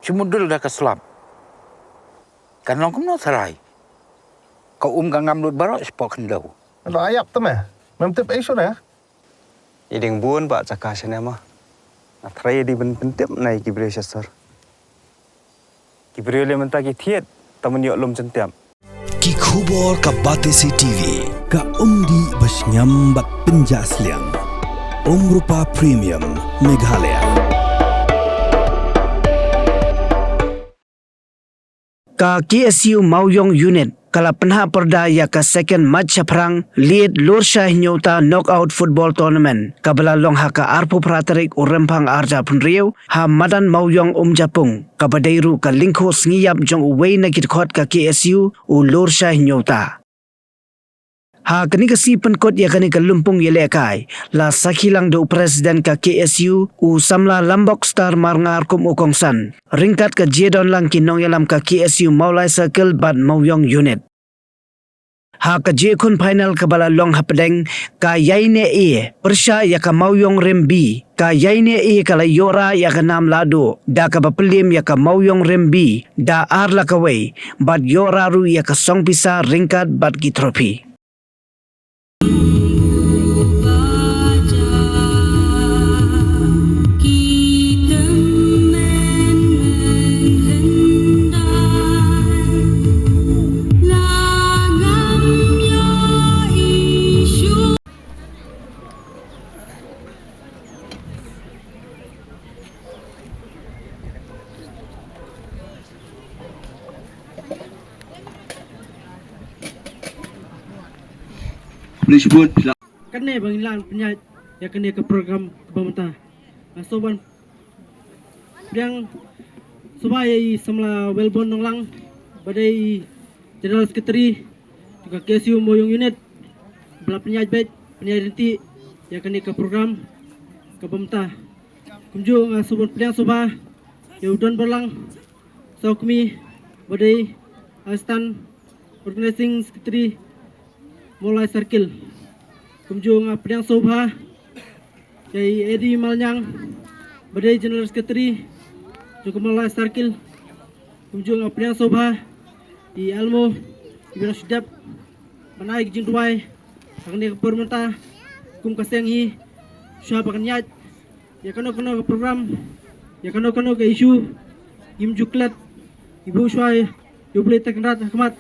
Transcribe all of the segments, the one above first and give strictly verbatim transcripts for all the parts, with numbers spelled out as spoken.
Ki mudul da ka slap. Kan long kumno tharai. Ka um ka ngam lut baroh shapoh khyndew. Lo ayap te me. Mem tip ai shu ne. I ding bun ba jaka shane ma. Nga tharai i ding ban pyntip na i ki briew sha sor. Ki briew le mynta ki thied ta man ïoh lum jyntiap. Ki khubor ka Batesi T V, ka umdih ba shngiam bad pynjah sliang. Umrupa Premium, Meghalaya. Ka K S U Mawiong Unit ka la pynhap pyrda ïa ka second match shaphrang liet lur sha hynñiewta knockout football tournament kaba la long ha ka arphew phra tarik u Rymphang arhajar arphew hynriew ha madan Mawiong Umjapung, kaba dei ruh ka lyngkhuh sngi ïap jong uwei na ki dkhot ka K S U u lur sha hynñiewta. Ha kane ka sngi pynkut ïa kane ka lympung ïalehkai, la sakhi lang da u President ka K S U, u Samla Lambok Star Marngar kum u kongsan, ryngkat ka jingdon lang ki nongïalam ka K S U Mawlai Circle bad Mawiong Unit. Ha ka jingïakhun final kaba la long hapdeng ka Ïaineh A pyrshah ïa ka Mawiong Rim B, ka Ïaineh A ka la ïoh rah ïa ka nam lahduh da kaba pynliem ïa ka Mawiong Rim B da ar la kawei, bad ïoh rah ruh ïa ka song pisa ryngkat bad ki trophy. Kane ba ngi la pynïaid ïa kane ka program kaba mynta. Nga sngewbha ban pdiang sngewbha ïa i Samla Wellborn Nonglang ba dei i General Secretary jong ka K S U Mawiong Unit ba la pynïaid beit, pynïaid ryntih ïa kane ka program kaba mynta. Kumjuh nga sngewbha ban pdiang sngewbha ïa u Don Balang Sawkmi ba dei Assistant Organizing Secretary Mawlai Circle. Kumjuh nga pdiang sngewbha ïa i Eddie Malnyang ba dei General Secretary jong ka Mawlai Circle. Kumjuh nga pdiang sngewbha i Almo i ba la shu dep ban ai ka jingduwai ha kane ka por mynta kum ka seng hi shuwa ba kan ïaid ïa kano kano ka program, ïa kano kano ka issue, ngim ju klet, ngi buh shuwa ïa U Blei Trai Kynrad ha khmat,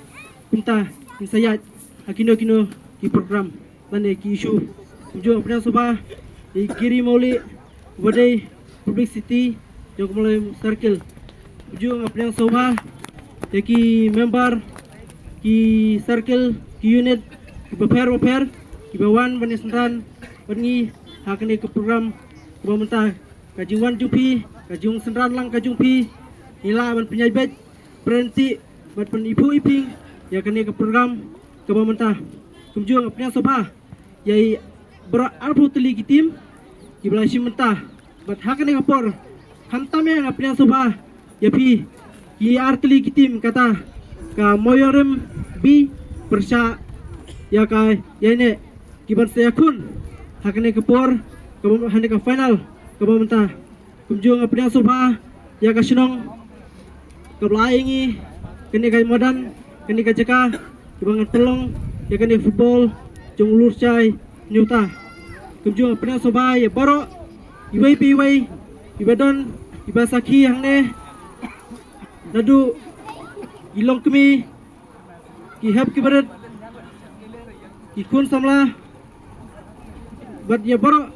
kumta ngin sa ïaid ha kino kino ki program lane ki issue. Kumjuh nga pdiang sngewbha ïa i Giri Mawlieh uba dei Publicity jong ka Mawlai Circle. Kumjuh nga pdiang sngewbha ïa ki member, ki circle, ki unit kiba pher ba pher kiba wan ban ïasynran bad ngi ha kane ka program kaba mynta. Ka jingwan jong phi, ka jingsynran lang ka jong phi, ngi lah ban pynïaid beit, pynryntih bad pyniphuh iping ïa kane ka program kaba mynta. Kumjuh nga pdiang sngewbha ïa i baroh arphew tylli ki team kiba la shim bynta. Bad ha kane ka por, khamtam ïa nga pdiang sngewbha ïa phi, ki ar tylli ki team, kata ka Mawiong Rim B pyrshah ïa ka Ïaineh, kiban sa ïakhun ha kane ka por, kaba, ha kane ka final kaba mynta. Kumjuh nga pdiang sngewbha ïa ka shnong kaba la ai ïa ngi kane ka madan, kane ka jaka kaba ngan pynlong ïa kane football jong u Lurshai Hynñiewta. Kumjuh nga pdiang sngewbha ïa baroh, iwei pa iwei, iba don, iba sakhi hangne, naduh ki longkmie, ki hep ki barit, ki khun samla, bad ïa baroh,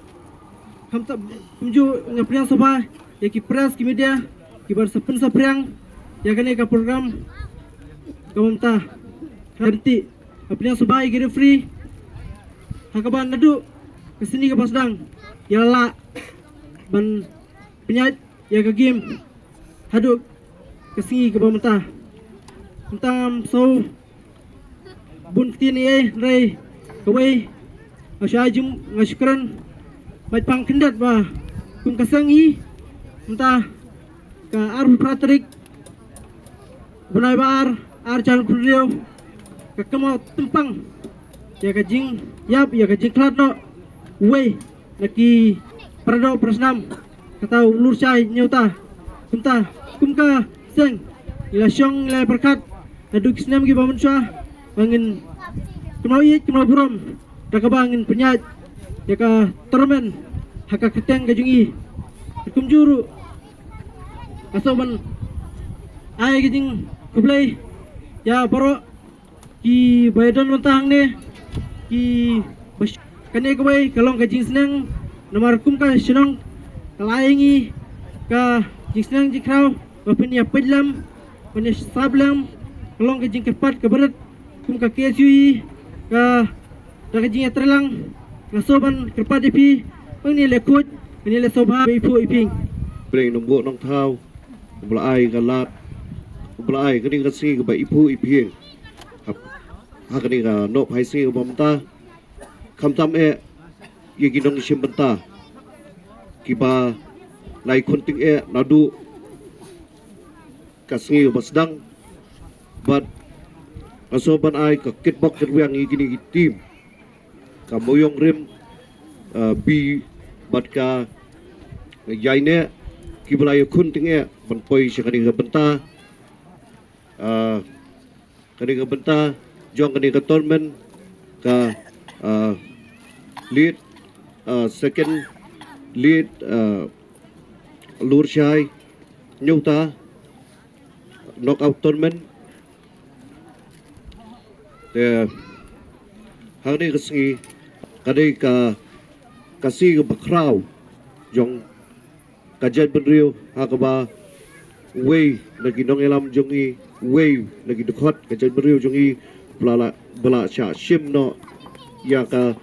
khamtam, kumjuh nga pdiang sngewbha ïa ki press, ki media kiban sa pynsaphriang ïa kane ka program kaba mynta. Khamtam nga pdiang sngewbha ïa ki referee, ha kaba naduh ka sngi kaba sdang ïa la lah ban pynïaid ïa ka game haduh ka sngi kaba mynta. Mynta ngam sngew bun ktien ei ei, hynrei kawei nga shu ai jingmut, nga shu kren bad pang khyndiat ba kum ka seng hi, mynta ka arphew phra tarik bnai ba ar, ar jan phew hynriew, ka kynmaw tympang ïa ka jingïap, ïa ka jingkhlad noh uwei na ki paradoh parasnam, kata u Lurshai Hynñiewta. Kumta Kum ka seng, ngi la shong, ngi la pyrkhat naduh ki snem kiba mynshuwa ba ngin kynmaw ïeit, kynmaw burom da kaba ngin pynïaid ïa ka tournament ha ka kyrteng ka jong ngi. Kumjuh ruh nga sngewbha ban ai ka jingkhublei ïa baroh kiba ïadon mynta hangne, kiba sh-, kane kawei ka long ka jingsneng, namar kum ka shnong ka la ai ïa ngi ka jingsneng jingkhraw ba phin ïa peit lem, ban ïa sngap lem, ka long ka jingkyrpad kaba rit kum ka K S U E, ka, da ka jingïatreilang nga sngewbha ban kyrpad ïa phi ba ngin ïa leh khuid, ngin ïa leh sngewbha, ba iphuh iphieng. Pyrshah Nongbuh Nongthaw uba la ai ka lad, uba la ai kane ka sngi kaba iphuh iphieng. Hap, ha kane ka nohphai sngi kaba mynta, khamtam eh ïa ki nongshim bynta kiba la ïakhun tyngeh naduh ka sngi kaba sdang. Bad nga sngewbha ban ai ka kitbok kitrwiang ïa kine ki team, ka Mawiong Rim, ah, B bad ka Ïaineh, kiba la ïakhun tyngeh ban poi sha kane ka bynta. Ah, kane ka bynta jong kane ka tournament ka, ah, lead, ah, second lead, ah, Lurshai Nyuta knockout tournament. Te hangne ka sngi ka dei ka, ka sngi kaba khraw jong ka jaitbynriew, ha kaba wei na ki nongïalam jong ngi, wei na ki dkhot ka jaitbynriew jong ngi, ba la, ba la shah shim noh ïa ka,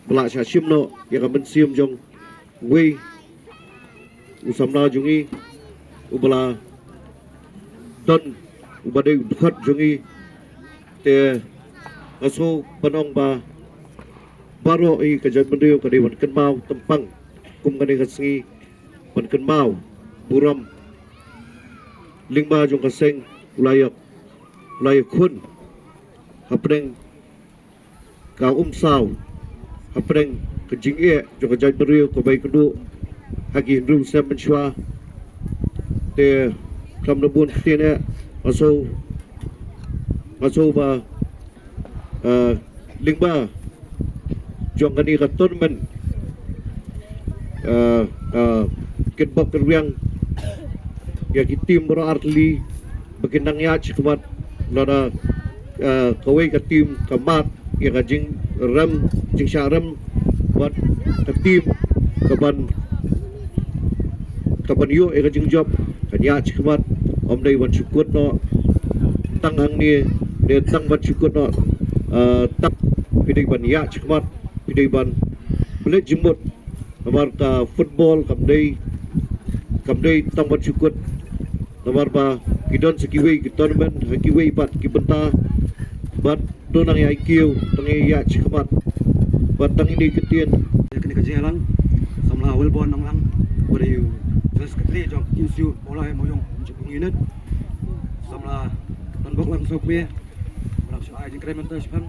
ba la shah shim noh ïa ka mynsiem jong wei u samla jong ngi uba la don, uba dei u dkhot jong ngi. Te nga sngewbha ban ong ba baroh hi ka jaitbynriew ka dei ban kynmaw tympang kum kane ka sngi, ban kynmaw burom lyngba jong ka seng u la ïa, u la ïakhun hapdeng ka umsaw, hapdeng ka jingeh jong ka jaitbynriew kaba ïakynduh ha ki hynriew snem mynshuwa. Te khlem da bun ktien eh, nga sngew, nga sngew ba, eh, lyngba jong kane ka tournament, eh, eh, kitbok kitrwiang ïa ki team baroh artylli ba kin nang ïaid shakhmat, lada, eh, kawei ka team ka mad ïa ka jingrem, jingshah rem bad ka team kaban, kaban ïoh ïa ka jingjop, kan ïaid shakhmat. Ym dei ban shu kut noh tang hangne ne tang ban shu kut noh, eh, tang, phi dei ban ïaid shakhmat, phi dei ban pynleit jingmut. Namar ka football kam dei, kam dei tang ban shu kut. Namar ba ki don sa kiwei ki tournament ha kiwei pat ki bynta, bad to nang ïai kiew, tang ïai ïaid shakhmat bad tang ine i ktien. Ïa kane ka jingïalang, samla Wellborn Nonglang, uba dei u General Secretary jong ka K S U Mawlai Mawiong Umjipung Unit, samla Donbok Langsukmie, ba dang shu ai jingkren mynta shaphang,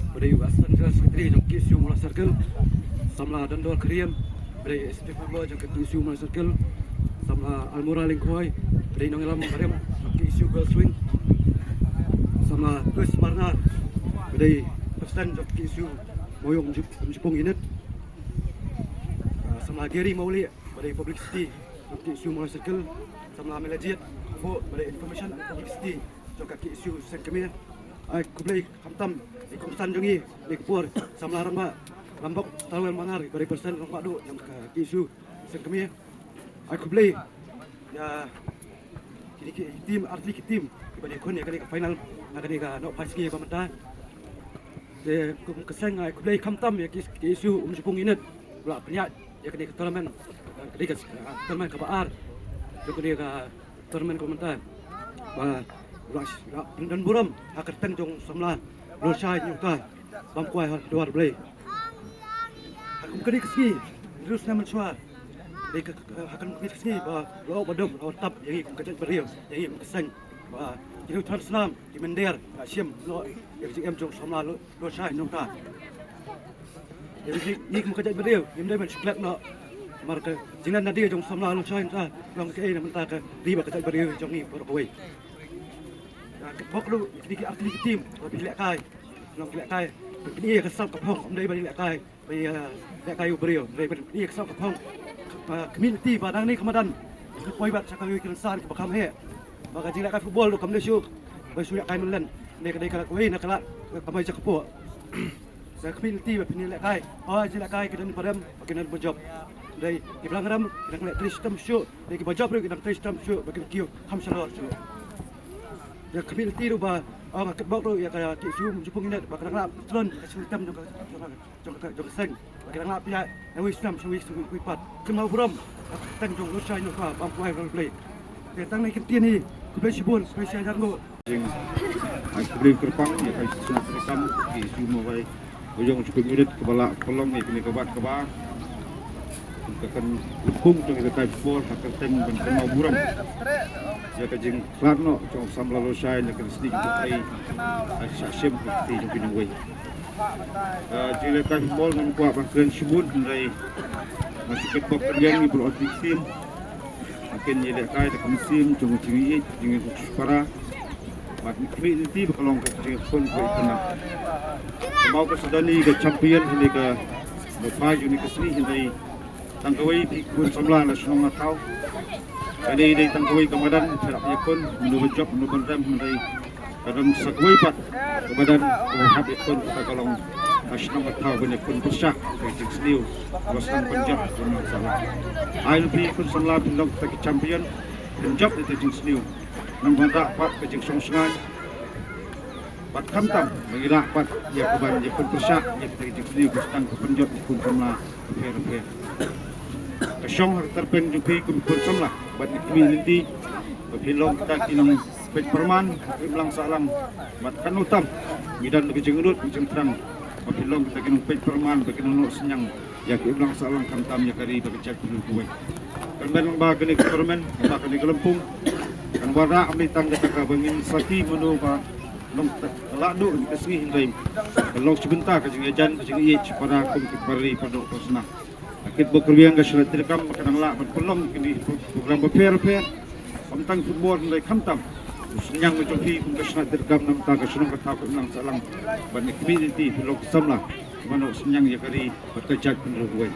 uba dei u Assistant General Secretary jong ka K S U Mawlai Circle, samla Dondor Kyriem, uba dei Executive Member jong ka K S U Mawlai Circle, samla Almura Lyngkhoi, uba dei nongïalam barim jong ka K S U Girls Wing, samla Chris Marngar, uba dei President jong ka K S U Mawiong Umjip-, Umjipung Unit, ah, samla Gary Mawlieh, uba dei Publicity jong ka K S U Mawlai Circle, samla Melajied Kyrpuk, uba dei Information and Publicity jong ka K S U Seng Kmie. Ai khublei khamtam ïa i kongsan jong ngi, ïa ka por, samla Rangbah Lambok Tarwel Manar, uba dei President Rangbah Duh jong ka K S U Seng Kmie. Ai khublei ïa kine ki team, artylli ki team kiba dei khun ïa kane ka final ha kane ka nohphai sngi ba mynta. Te kum ka seng ai khublei khamtam ïa ka K S U Umjipung Unit ba la pynïaid ïa kane ka tournament, eh, kane ka, eh, tournament kaba ar jong kane ka tournament kaba mynta. Ba la, la pyndon burom ha ka kyrteng jong samla Lurshai Nyuta, bam kwai ha dwar Blei. Ha kum kane ka sngi, hynriew snem mynshuwa, dei ka, ka, ha kum kane ka sngi ba la ïoh ba dum, la ïoh tap ïa ngi kum ka jaitbynriew, ïa ngi kum ka seng, ba ki riew thaw snam, ki mynder, la shim noh ïa ka jingim jong samla Lur-, Lurshai Nyuta. Ïa ngi, ngi kum ka jaitbynriew, ngim dei ban shu klet noh Namar ka jinglen na die jong samla Lawshai mynta long kaei ne mynta ka ri bad ka jaitbynriew jong ngi baroh kawei. Ka bok ruh ïa kine ki artylli ki team ba phi lehkai, long ki lehkai ba phi ïa ka sap ka phong, ym dei ba ïa lehkai ba ïa lehkai u briew, dei ba ïa ka sap ka phong. Ka community ba nangne ka madan ki poi bad sha kawei ki rynsan kiba kham heh. Ba ka jinglehkai football ruh kam dei shuh ba shu lehkai mynlen, dei ka dei ka lad kawei na ka lad ka kamai jakpoh. Ka community ba phin ïa lehkai, oh, ïa lehkai ki don parem ba ki don ba jop. Dei ki ba dang rem ki dang leh trei shitom shuh, dei ki ba jop ruh ki dang trei shitom shuh, ba ki dang kiew kham shalor shuh. Ïa ka community ruh ba, oh, nga kitbok ruh ïa ka KSU Munsipung Unit ba ka dang lap tlon ka shitom jong ka, jong ka, jong ka, jong ka seng. Ba ka dang lap ïa, ïa wei snem sha wei snem wei pat. Kynmaw burom ïa ka kyrteng jong Lawshai Nongkhlaw ba ym kwai role play. Te tang ne kyntien hi, khublei shibun, khublei shihajar nguh. Jing, ai khublei kyrpang ïa ka shisha treikam ki shu mawai. Ba jong shu kynrit kaba lah pynlong ïa kane ka bat kaba ka kan kung jong ïa ka kai football ha ka kyrteng ban kynmaw burom ïa ka jingkhlad noh jong samla Lawshai na ka sni ka ai ai sa shem ka ti jong ki nongwei. Ka jingïalehkai football ngam kwah ban kren shibun hynrei nga shu kitbok kyrwiang ïa baroh artylli ki team. Ba kin ïalehkai da ka mynsiem jong ka jingïeit jingïeit shipara. Bad ngi khmih lynti ba ka long ka jingïakhun kaba itynnad. Kumba ka sdang ïa ka champion hynrei ka mawphai jong ka sngi hynrei tang kawei phi khun samla na shnong na thaw. Kane dei tang kawei ka madan phi hap ïakhun, mano ba jop mano ban rem hynrei ka don sa kawei pat ka madan kaba hap ïakhun, kata ka long ka shnong ka thaw ban ïakhun pyrshah ka jingsniew kaba sdang pynjop ka nong samla. Ai phi khun samla phin long kita ki champion, pynjop ïa ka jingsniew. Nang ba dah pat ka jingsngewsynei. Bad khamtam ba ngi lah pat ïa ka ban ïakhun pyrshah ïa kita ki jingsniew ba sdang ka pynjop ïa khun samla bapher bapher. Ka shong ha ka tyrpeng jong phi kum khun samla bad ngi khmih lynti ba phin long kita ki nongpeit pyrman ha ka imlang sahlang. Bad katno tam ngi don ka jingangnud ka jingthrang ba phin long kita ki nongpeit pyrman ba ki nongnoh synñiang ïa ka imlang sahlang khamtam ïa ka ri bad ka jaitbynriew kawei. Kyrmen lyngba kane ka tournament, lyngba kane ka lympung, kan wanrah ym dei tang kata kaba ngin sakhi mano ba long ka la duh ka sngi hynrei kan long shi bynta ka jingïajan ka jingïeit shipara kum ki para ri para doh para snam. Ka kitbok kyrwiang ka shnong treikam ba ka dang lah ban pynlong kine ki program bapher bapher. Ym tang football hynrei khamtam u synñiang jong phi kum ka shnong treikam na bynta ka shnong ka thaw ka imlang sahlang. Bad ngi khmih lynti phin long ki samla ba nang synñiang ïa ka ri bad ka jaitbynriew kawei.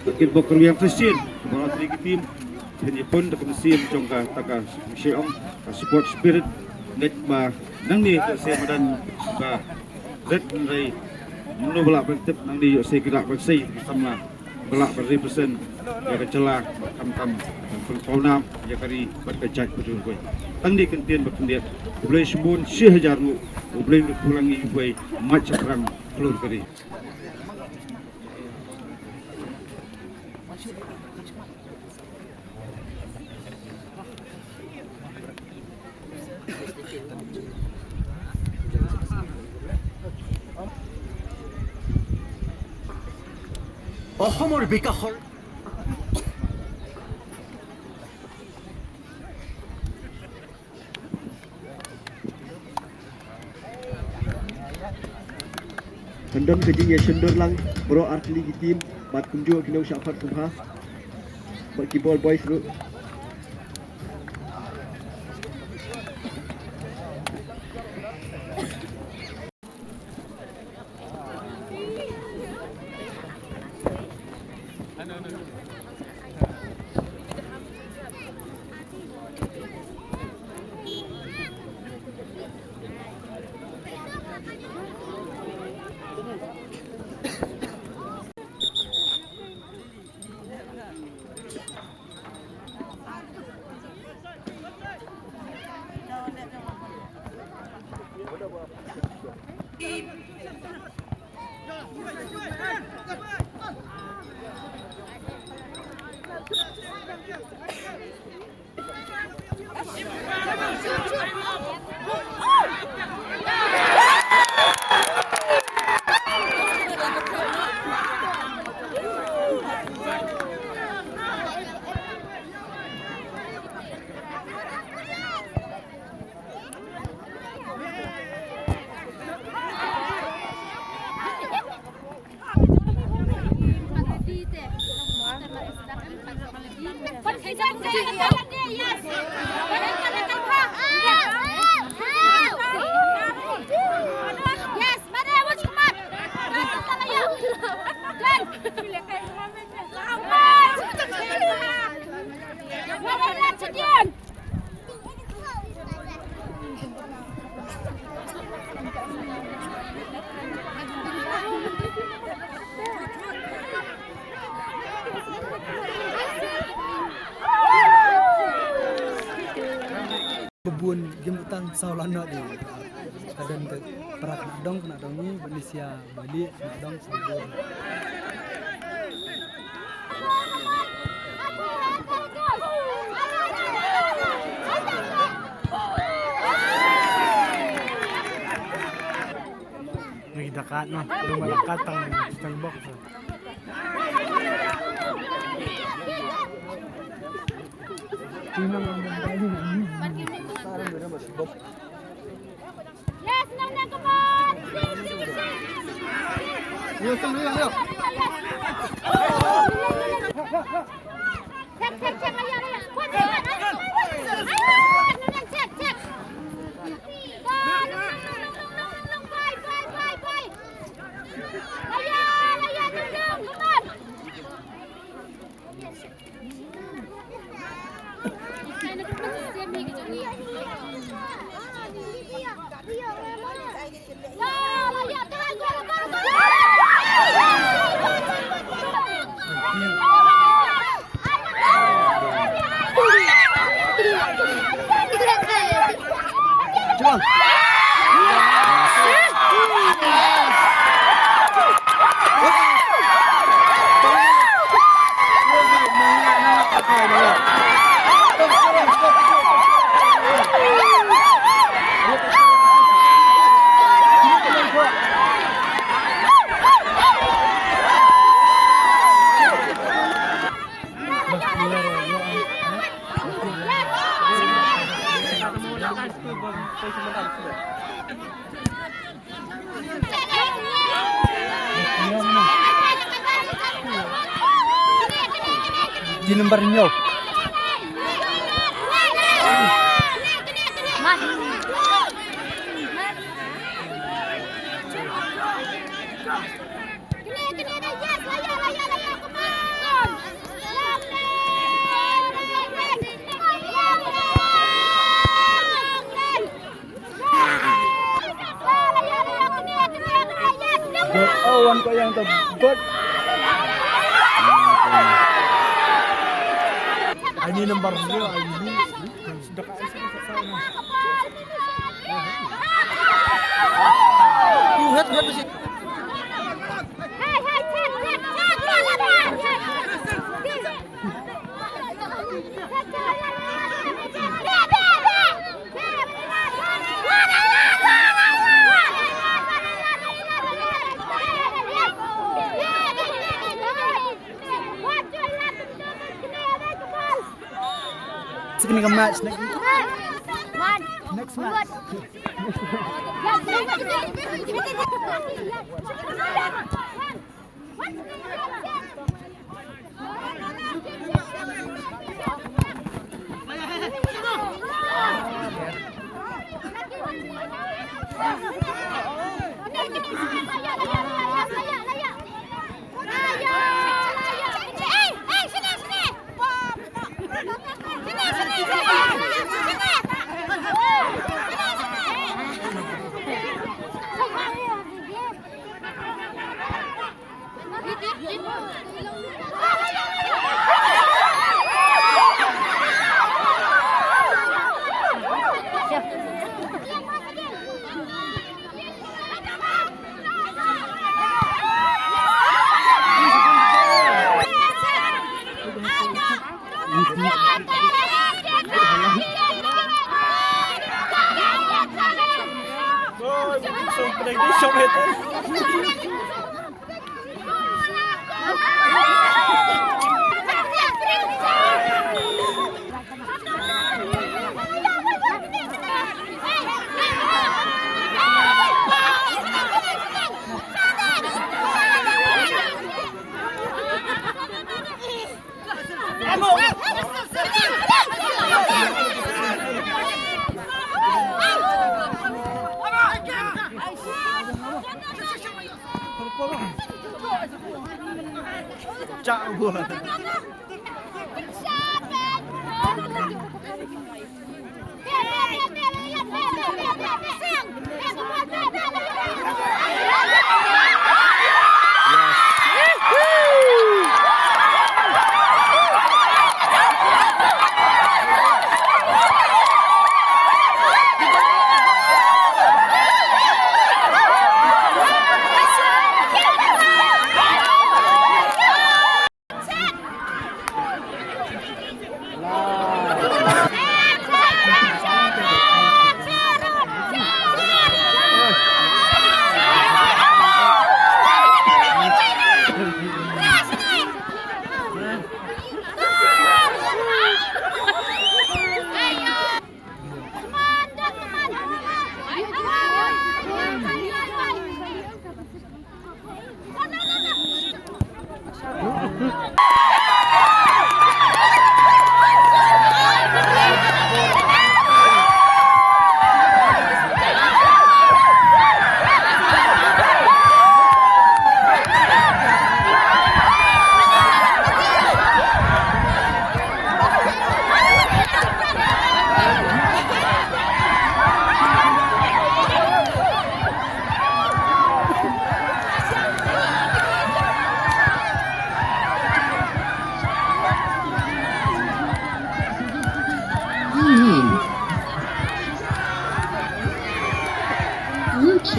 Ka kitbok kyrwiang sa shisien ba la trei ki team phin ïakhun da ka mynsiem jong kata ka, shisha ong, ka sport spirit. Ngeit ba nangne ka seng madan ka ret hynrei mano ba lah ban tip nangne ïoh sei ki lah ban sei ki samla ba lah ban represent ïa ka jylla bad khamtam ban pynpaw nam ïa ka ri bad ka jaitbynriew kawei. Tang ne kyntien ba khyndiat, U Blei shibun shi hajar nguh, U Blei un kyrkhu lang ïa iwei, mat shaphrang khlur ka ri. অসমৰ বিকাশৰ Kan don ka jingïasyndur lang baroh artylli ki team bad kumjuh ki nongshah khot kumba bad ki ball boys ruh. Bun gim tang saw la noh di. Ka don ka para khynnah dong, khynnah dong ni, bad ni sia bali khynnah dong saw bun. Ngi dakat noh, rumah dakat tang tang box. Yes, no, no, come on. Yes, yes, yes. Check, check, check, ayo, ayo. Kuat, kuat, ayo, ayo, ayo, check, check. Go, long, long, long, long, long, long, bye, bye, bye, bye. Ayo, ayo, long, long, come on. Di number hynñiew. Bad, oh, wan ko yang tu. Bad. Ai ni number dia, ai ni. Tu, het, het, besi. Sini ka match next, next match.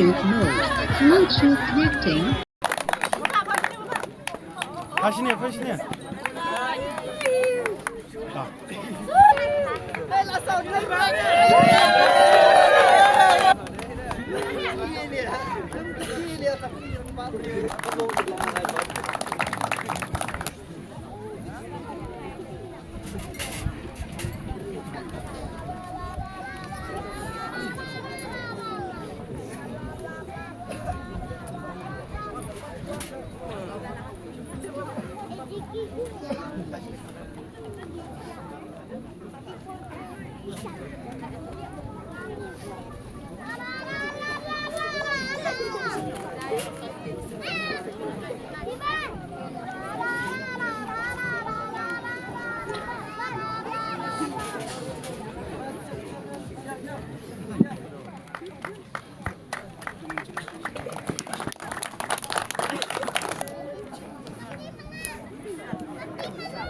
Bluetooth mode. Bluetooth connecting. Fascinier, fascinier.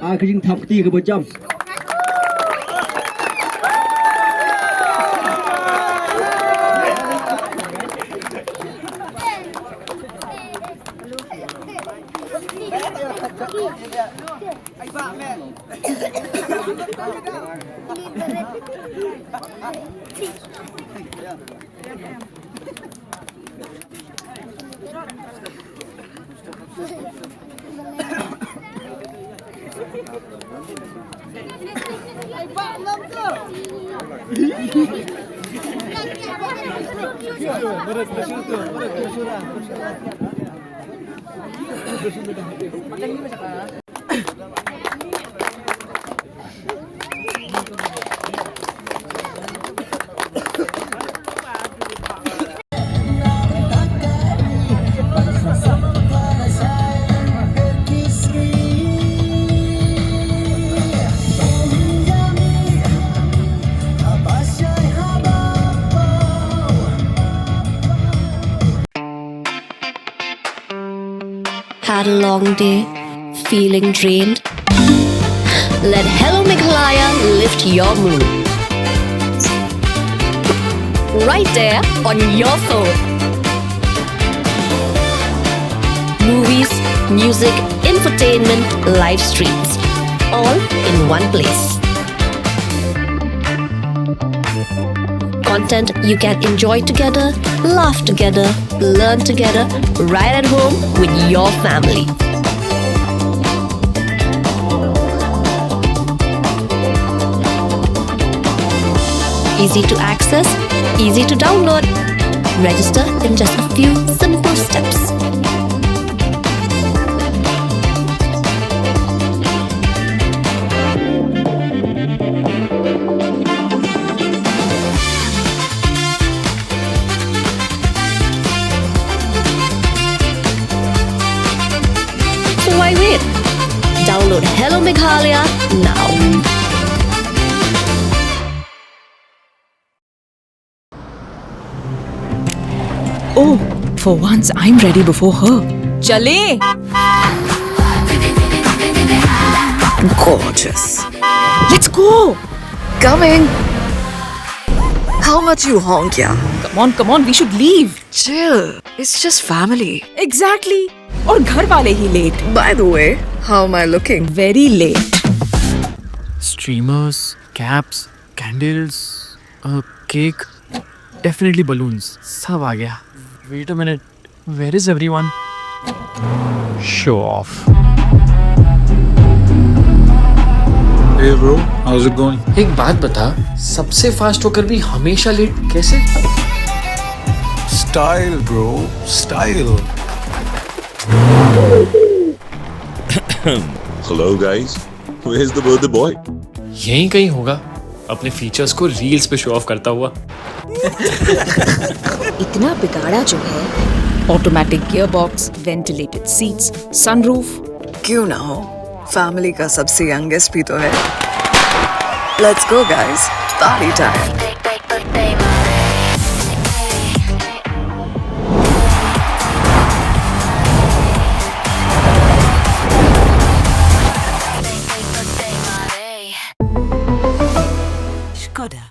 Aka jingthap kti kaba jam. Had a long day? Feeling drained? Let Hello Meghalaya lift your mood. Right there on your phone. Movies, music, infotainment, live streams, all in one place. Content you can enjoy together, laugh together, learn together, right at home with your family. Easy to access, easy to download. Register in just a few simple steps. So why wait? Download Hello Meghalaya now. Oh, for once I'm ready before her. चलें? Gorgeous. Let's go. Coming. How much you honk, yeah? Come on, come on, we should leave. Chill. It's just family. Exactly. और घर वाले ही late. By the way, how am I looking? Very late. Streamers, caps, candles, a cake, definitely balloons. सब आ गया. Wait a minute. Where is everyone? Show off. Hey bro, how's it going? एक बात बता, सबसे फास्ट होकर भी हमेशा लेट कैसे? Style bro, style. Hello guys, where's the birthday boy? यहीं कहीं होगा, अपने फीचर्स को रील्स पे शो ऑफ करता हुआ. इतना बिगाड़ा जो है. Automatic gearbox, ventilated seats, sunroof. क्यों ना हो, फैमिली का सबसे यंगेस्ट भी तो है. Let's go guys, party time. Skoda.